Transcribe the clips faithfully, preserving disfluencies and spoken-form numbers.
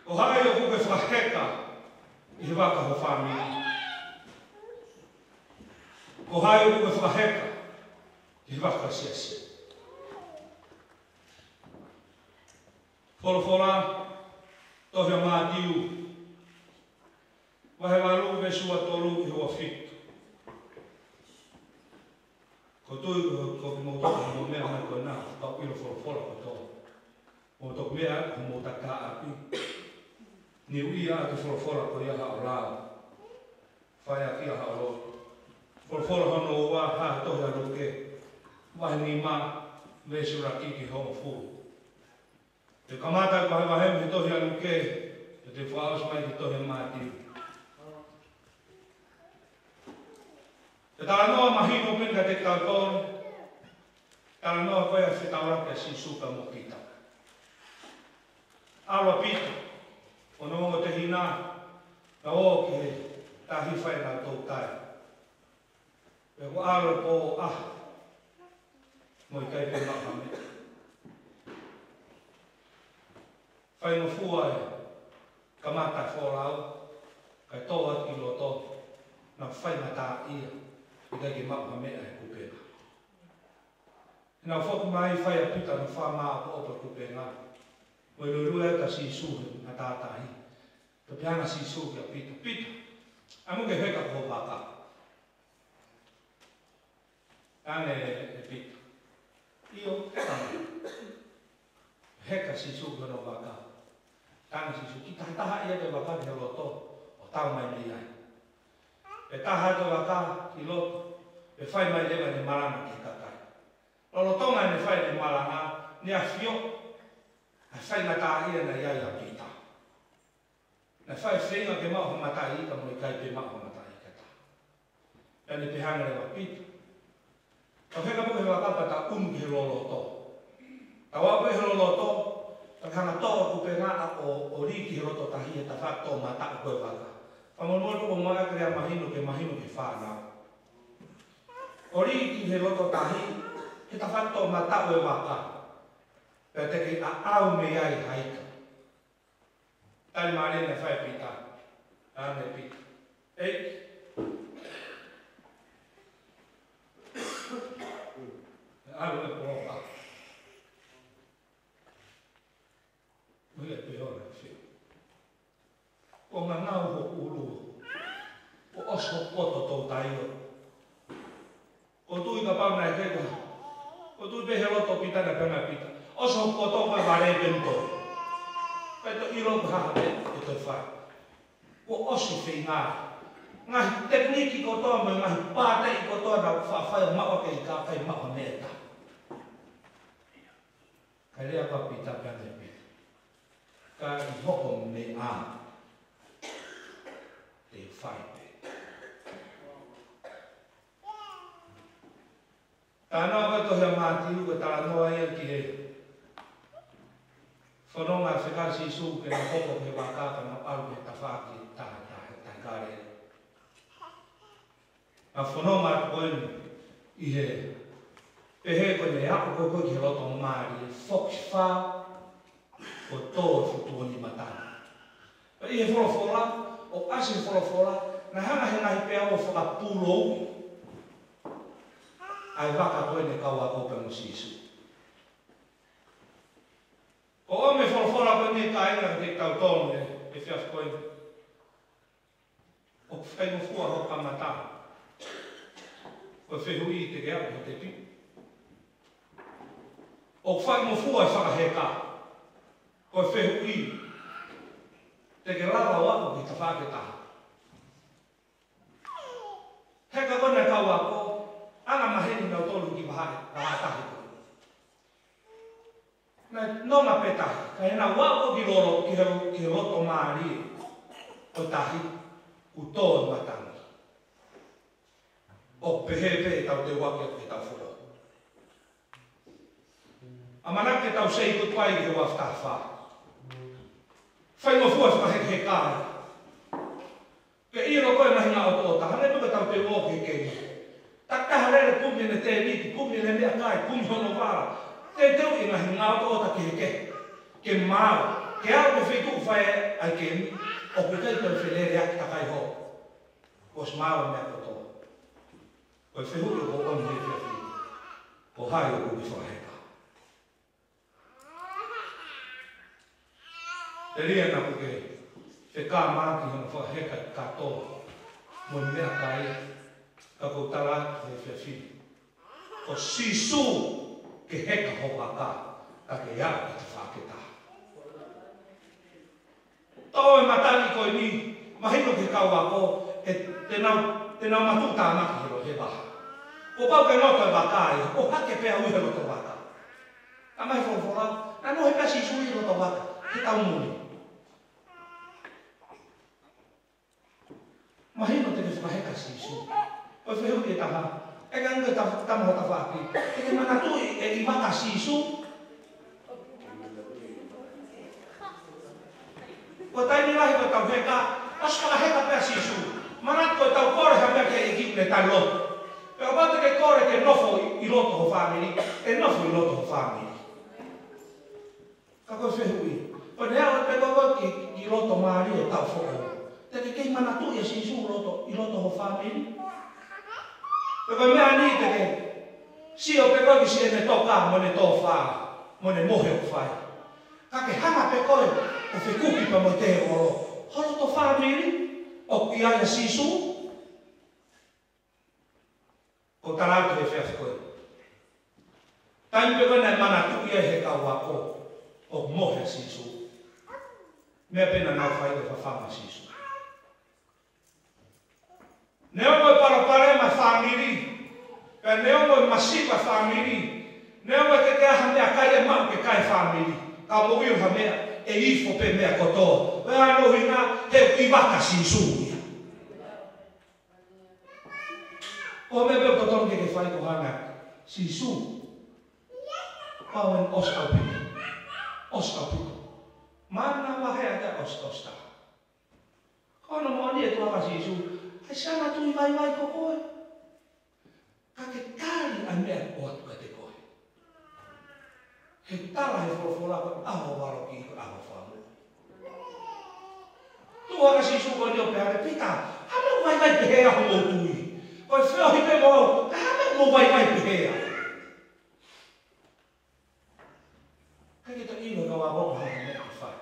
Ko hai ʻoku ke fakaheka ʻi he vaka ho fāmili? Ko hai ʻoku ke fakaheka ʻi he vaka siasi? Folofola, tohi ʻa Mātiu, vahe valu, veesi ua tolu ki he ua fitu. ʻOku ou tui ko, ko kimoutolu ʻoku mou meʻa mai ko ena, ka ʻilo folofola kotoa. Mou toki meʻa ʻaki homou takitaha ʻapi. Niuʻia ʻaki e folofola ko ia ʻi haʻo lao. Fai ʻaki ʻa haʻo lotu. Folofola hono ua, ʻa e tohi ʻa Luke, vahe nima, veesi ʻuluaki ki he hongofulu. Te u kamata ʻeku vahevahe mei he tohi ʻa Luke, pea te u fakaʻosi mai ki he tohi ʻa Mātiu. Ko e talanoa mahino pē eni kiate kitautolu, talanoa ko ia fetaulaki ʻa Sīsū pea mo Pita. ʻAlu ʻa Pita, mo hono ongo tehina, nau ō ki he tahi fai ʻenau toutai. Pea kuo ʻalu e pō ʻaho, mo e ʻikai pē maʻu ha meʻa. Faingofua e kamata e folau, kae tō atu ki loto, nau faingataʻaʻia, ʻikai ke maʻu ha meʻa he kupenga. Nau foki mai, fai ʻa Pita hono fakamāʻopoʻopo e kupenga. Mo e luelue atu ʻa Sīsū he matātahi. Pea pehē ange ʻa Sīsū kia Pita, Pita, ʻai muʻa ke u heka ho vaka. Talaange ʻe Pita, ʻIo, heka mai. Heka ʻa Sīsū ki hono vaka. Talaange ʻe Sīsū, Kiʻi taha taha ia e vaka ki loto, ʻo tau mai mei ai. Pea taha e vaka ki loto, pea fai mai leva ʻene malanga ki he kakai. Lolotonga ʻene fai ʻene malanga, naʻe ʻafioʻi ʻa e faingataʻaʻia naʻe ʻi ai ʻa Pita. Naʻe fai e feinga ke maʻu ha mataʻi ika mo e ʻikai pē maʻu ha mataʻi ika ʻe taha. Pea ne pehē ange leva, Pita, tau heka muʻa he vaka pea tau ʻunu ki he loloto. Tau aʻu ki he loloto, pea ke hanga ʻo tō e kupenga ʻo, ʻo lī ki he loto tahi he tafaʻaki toʻomataʻu ko ē e vaka. Fakamolemole, ʻoku ou ʻoatu e lea mahino ke mahino ki he fānau. ʻO lī ki he loto tahi he tafaʻaki toʻomataʻu e vaka. Pea te ke aʻau mei ai ha ika. Tali mālie naʻe fai ʻe Pita. Talaange ʻe Pita, ʻEiki, ʻalu e polopa. Mui e peola e fē. Kuo ngangau hoku ʻulu. Kuo ʻosi hoku poto toutai ʻo. ʻOku ou tui kapau naʻe heka, ʻoku ou tui pē he loto ʻo Pita naʻe pehē ange ʻe Pita, ʻosi hoku poto ko e vale pē mo tō. Pea ʻikai toe ʻilo ko e hā ha meʻa ke toe fai. Kuo ʻosi e feinga. Ngaahi tekiniki kotoa mo e ngaahi pāteʻi kotoa naʻa ku faʻa fai ʻo maʻu ʻaki e ika, ʻikai maʻu ha meʻa ʻe taha. Kae lea ʻa Pita pea ne pehē, Ka ʻi hoʻo meʻa, te u fai pē. Talanoa ko ē tohi ʻa Mātiu, ko e talanoa ia ki he fononga fekau ʻa Sīsū ke nau hoko ki he vaka ka nau ʻalu ki he tafaʻaki taha taha, tahi Kāleli. Naʻe fononga atu ko eni ʻi he pehē ko ʻene aʻu ko ē ki he loto mālie, foki fā, kuo tō e futuʻoni matangi. Pea ʻi he folofola, ʻoku ʻasi he folofola, naʻe hanga ʻe he ngaahi peau ʻo fakapūlou ʻa e vaka ko ē ne kau ako pē mo Sīsū. Ko e ʻuhinga e folofola ko eni kāinga kiate kitautolu he, he efiafi ko eni. ʻOku faingofua hoʻo kamata, ko e fehuʻi te ke aʻu ki he tepi. ʻOku faingofua e fakaheka, ko e fehuʻi te ke lava ʻo aʻu ki he tafaʻaki ʻe taha. Heka ko ē naʻe kau ako, anga maheni nautolu ki he vahaʻa, vahaʻa tahi ko ē. Naʻe nonga pē tahi, ka ʻi heʻenau aʻu ki lolo, ki he, ki he loto mālie ʻo e tahi, kuo tō e matangi. ʻOku pehē pē ʻetau teu ake ʻetau folo. ʻAmanaki ke tau say goodbye ki he uaafe taha fā. Faingofua e fakahekeheka. Ke ʻilo ko e ngaahi ngaʻotoʻota, hangē pē ko ʻetau teu ʻo kehekehe. Takitaha lele kumi ʻene tēviti, kumi ʻene meʻakai, kumi hono vala. Teuteuʻi e ngaahi ngaʻotoʻota kehekehe. Ke maau. Ke aʻu ki he feituʻu fai ai e kemi, ʻoku ʻikai toe feleleʻaki takai hoko. Kuo ʻosi maau e meʻa kotoa. Ko e fehuʻi ʻoku ou ʻomi he efiafi ni, ko hai ʻoku ke fakaheka? Telia naʻa kuo ke fekāmaki hono fakaheka e kato mo e meʻakai, ka ʻoku ou tala atu he efiafi ni, ko Sīsū ke heka ho vaka, ka ke aʻu ki he tafaʻaki ʻe taha. Tō e matangi ko eni, mahino ki he kau ako, ʻe te nau, te nau matuʻutāmaki he lo he vaha. Kuo pau ke loto e vaka ia, ʻo hake pē au ʻi he loto vaka. Ka mai folofola, naʻe nofo pē ʻa Sīsū ʻi he loto vaka, he taʻu muli. Mahino te ke fakaheka Sīsū. Ko e fehuʻi ʻe taha, ʻe ka nge ta-, tama ho tafaʻaki, te ke manatuʻi e ʻi vaka Sīsū? Ko e taimi lahi ko e tau heka, ʻosi fakaheka pē ʻa Sīsū. Manatu ko e tau kole ha meʻa ki he ʻEiki ʻoku ne tali lotu. Pea kapau te ke kole ke nofo ʻi, ʻi loto ho fāmili, ʻe nofo ʻi loto ho fāmili. Ka ko e fehuʻi, ko e neongo pē ko e ki, ki loto mālie ʻo e taʻu foʻou, te ke kei manatuʻi ʻa Sīsū loto, ʻi loto ho fāmili? Pe ko e meʻa ni te ke sio pē ko e ki siʻene toka, mo ʻene tōfā, mo ʻene mohe ʻoku fai. Ka ke hanga pē ko e ʻo fekuki pea mo e tēvolo ho loto fāmili, ʻoku ʻi ai ʻa Sīsū? Ko e tala atu he efiafi ko eni, taimi pē ko ē naʻe manatuʻi ai he kau ako ʻoku mohe ʻa Sīsū, meʻa pē naʻa nau fai ko e fafanga ʻa Sīsū. Neongo e palopalema e fāmili, pea neongo e masiva e fāmili, neongo e teʻeki ai ha meʻakai ʻe maʻu ke kai e fāmili, ka moʻui ʻo ha meʻa ʻe ifo pē meʻa kotoa. Ko e hā hono ʻuhinga? He ʻoku ʻi vaka Sīsū ia. Ko e meʻa pē ʻoku totonu ke ke fai ko e hanga ʻe Sīsū, pau ʻeni ʻosi ʻaupito. ʻOsi ʻaupito. Mana vahe ake ʻosi, ʻosi taha. Ko hono moʻoni ʻe tuʻu hake ʻa Sīsū, ʻai siana tui vaivai ko koe. Ka ke tali ʻa e meʻa ʻoku ʻoatu kiate koe. He tala he folofola ko e ʻaho valoki ko e ʻaho fakamoʻui. Tuʻu hake ʻa Sīsū ko eni ʻo pehē ange, Pita, hā e meʻa ʻoku vaivai pehē ai hoʻomou tui? Ko e feohi pē mo au, ka hā e meʻa ʻoku mou vaivai pehē ai? ʻIkai ke toe ʻilo ʻe he kau ako ha meʻa ke fai.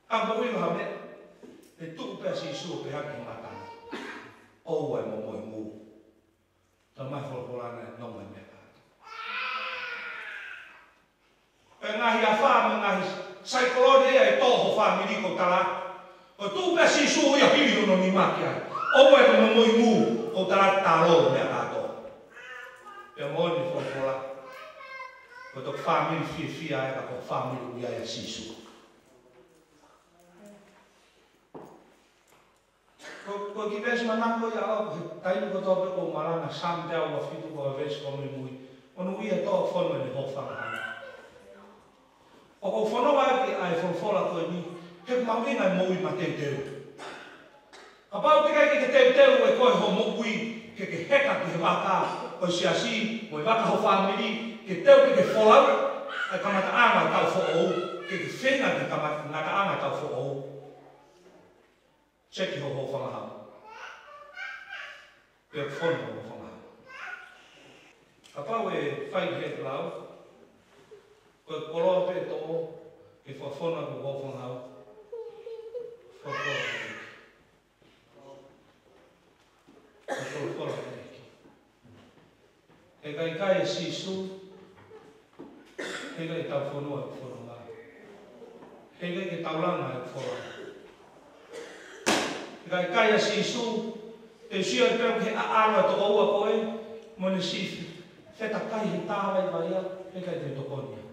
Ka ko e ʻilo ha meʻa, ʻe tuʻu pē ʻa Sīsū ʻo pehē ange ki he mata ni, ʻOua ʻe momoi ngū. Talamai he folofola naʻe nonga e meʻa kātoa. Pea ngaahi afā mo e ngaahi saikolone ia ʻe tō ho fāmili, ʻoku ou tala atu. Ko e tuʻu pē ʻa Sīsū ia ʻo hili hono nima ki ai, ʻOua ʻe momoi ngū, ʻoku ou tala atu, tā lō e meʻa kātoa. Pea moʻoni e folofola, ko e toki fāmili fiefia ē ka ko e fāmili ʻoku ʻi ai ʻa Sīsū. Ko, ko e kiʻi veesi manako ia ʻoku, he taimi kotoa pē ʻoku ou malanga Saame teau uofitu, ko e veesi fakamuimui, ʻoku ou ui ʻe tō fono ʻene hōfangahau. ʻOku ou fononga ʻaki ʻa e folofola ko eni, he ʻoku mahuʻinga e moʻui mateuteu. Kapau ʻoku ʻikai ke ke teuteu ʻe koe hoʻo moʻui, ke ke heka ki he vaka ʻo e siasi, mo e vaka ho fāmili, ke teu ke ke folau ʻa e kamataʻanga ʻo e taʻu foʻou, ke ke feinga ki he kamata-, ngataʻanga ʻo e taʻu foʻou. Seki hoʻo hōfangahau. Pea fono hoʻo hōfangahau. Kapau ʻe fai ki he lau, ko e koloa pē ʻe tō, ke fakafono ʻaki hoʻo hōfangahau. Fakafono ʻaki. Fakafono ʻaki. He ʻikai kai ʻa Sīsū, he ʻikai ke tau fonua ʻi he fononga. He ʻikai ke tau langa ʻi he fononga. He ʻikai kai ʻa Sīsū, te u sio ai pē au ki he ʻaʻalo ʻa e tokoua ko ē, mo ʻene siʻi fetakai he tā vaivai ia, he ʻikai te u tokoni au.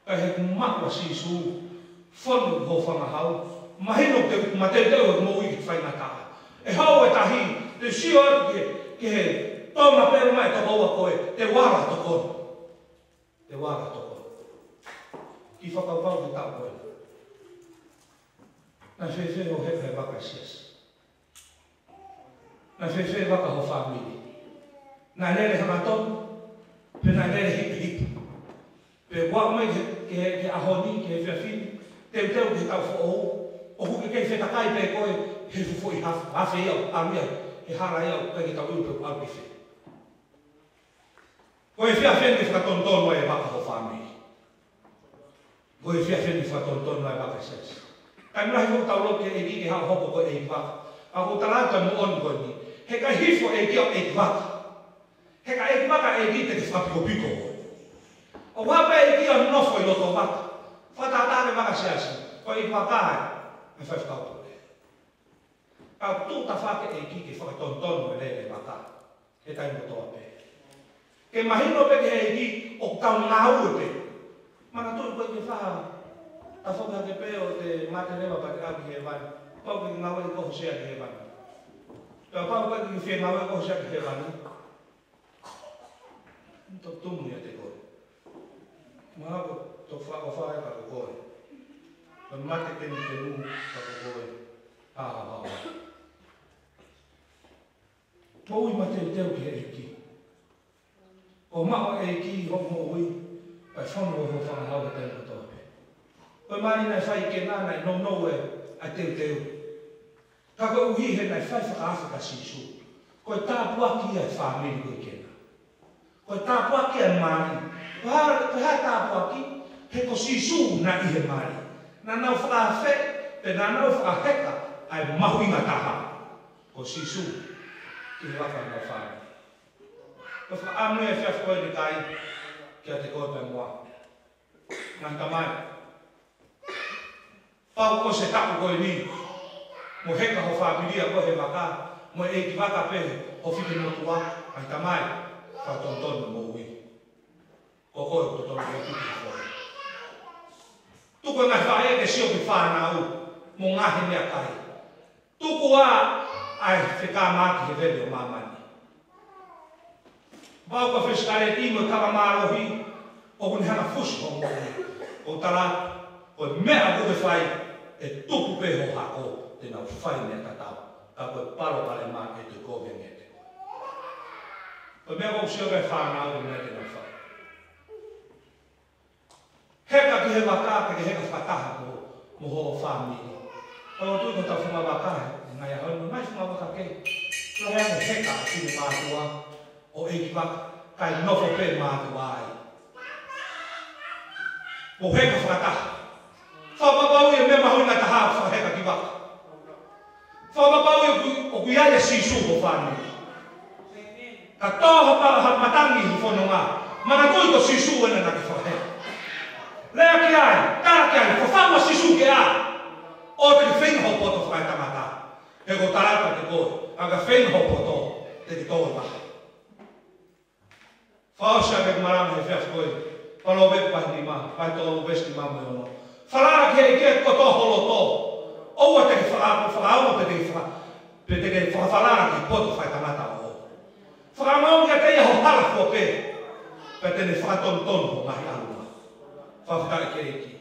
Ka he ʻoku maʻu ʻa Sīsū, fono hoʻo hōfangahau, mahino te u mateuteu he moʻui ke faingataʻa. ʻE hau e tahi, te u sio atu ki he, ki he tō mapelu mai e tokoua ko ē, te u ala ʻo tokoni. Te u ala ʻo tokoni. Kiʻi fakakaukau ki he taʻu ko ē. Naʻe fēfē hoʻo heka he vaka siasi? Naʻe fēfē e vaka ho fāmili? Naʻe lele hangatonu, pe naʻe lele hipihipi? Pea ʻoku aʻu mai ki he, ki he, ki he ʻaho ni, ki he efiafi ni, teuteu ki he taʻu foʻou, ʻoku ke kei fetakai pē koe he fuʻu foʻi haf-, hafe ia ʻoku ʻalu ia he hala ia ʻoku ʻikai ke tau ʻilo pe ʻoku ʻalu ki fē. Ko e efiafi eni ke fakatonutonu ai e vaka ho fāmili. Ko e efiafi eni ke fakatonutonu ai e vaka siasi. Taimi lahi ʻoku tau lotu ki he ʻEiki ke haʻu ʻo hoko ko e ʻeikivaka. Ka ʻoku ou tala atu e moʻoni ko eni. Heʻikai hifo e ʻEiki ʻo ʻeikivaka. Heʻikai ʻeikivaka e ʻEiki te ke fakapikopiko. ʻOku haʻu pē e ʻEiki ʻo nofo ʻi loto vaka. Fakatātā e vaka siasi. Ko e ʻeikivaka ē. Mei fai fakapule. Ka ʻoku tuʻu tafaʻaki e ʻEiki ke fakatonutonu e lele e vaka he taimi kotoa pē. Ke mahino pē ki he ʻEiki ʻoku tau ngāue pē. Manatuʻi ko e ke faha, tafoki hake pē ʻo te mate leva pea te aʻu ki hēvani. Pau ke ngāue koe ʻo sea ki hēvani. Pea pau ke ke fie ngāue koe ʻo sea ki hēvani. Toki tumu ia te koe. Mahalo ko e toki fakaʻofa ē ka ko koe. Ko e mate kenukenu ka ko koe. Ha, ha, ha, ha. Moʻui mateuteu ki he ʻEiki. ʻO maʻu e ʻEiki ʻi hoʻo moʻui, pea fonu ʻo ho fangahau he taimi kotoa pē. Ko e mali naʻe fai ʻe Kena naʻe nounou e ʻa e teuteu. Ka koeʻuhi he naʻe fai fakaafe kia Sīsū. Ko e tāpuaki ia e fāmili ko ē ʻa Kena. Ko e tāpuaki ia e mali. Ko e hā, ko e hā e tāpuaki, he ko Sīsū naʻe ʻi he mali. Naʻa nau fakaafe, pea naʻa nau fakaheka ʻa e mahuʻinga taha. Ko Sīsū, ki he vaka ʻo e fāmili. Ko e fakaʻamu ia he efiafi ko eni, kakai, kiate koe pea mo au. Ngaahi tamai. Pau ko e taʻu ko eni. Mo heka ho fāmili ʻa koe he vaka. Mo e ʻeikivaka pē ho fike motuʻa. Ngaahi tamai. Fakatonutonu e moʻui. Ko koe ʻoku totonu ke tuku ho fonu. Tuku e ngaahi faʻē ke sio ki he fānau. Mo e ngaahi meʻakai. Tuku ā ʻa e fekamaki he veve ʻo māmani. Pau ko e fesikaleti mo e kava mālohi, ʻoku ne hanga ʻo fusi hoʻo moʻui. ʻOku ou tala, ko e meʻa ʻoku ke fai, ʻe tuku pē ho hako, te nau fai meʻa tatau. Ka ko e palopalema ʻe toe kovi ange ʻiate koe. Ko e meʻa ʻoku ou sio ki he fānau, ko e meʻa te nau fai. Heka ki he vaka, ke ke heka fakataha mo, mo ho fāmili. ʻOku ou tui ko hotau funga vaka he ngaahi ʻaho ni, ngaahi funga vaka kehe. Lahi ange e heka ʻa e finemātuʻa ʻo e ʻeikivaka, kae nofo pē mātuʻa ai. Mo heka fakataha. Fakapapauʻi e meʻa mahuʻinga taha ʻoku fakaheka ki vaka. Fakapapauʻi ʻoku, ʻoku ʻi ai ʻa Sīsū ʻi ho fāmili. Ka tō ha pa-, ha matangi he fononga. Manatuʻi ko Sīsū ena naʻa ke fakaheka. Lea ki ai, tala ki ai, fafanga Sīsū ke ʻā. ʻOua te ke feinga hoʻo poto fakaetangata. He ʻoku ou tala atu kiate koe, ka ke feinga hoʻo poto, te ke tō e maha. Fakaʻosi ʻaki e malanga he efiafi ko eni. Palōvepi vahe nima, vahe tolu veesi nima mo e ono. Falala ki he ʻEiki ʻaki kotoa ho loto. ʻOua te ke faka-, fakaongo pe te ke faka-, pe te ke fakafalala ki he poto fakaetangata ʻoʻou. Fakaongo kiate ia ho hala fua pē. Pea te ne fakatonutonu ho ngaahi ʻalunga. Fakafetaʻi ki he ʻEiki.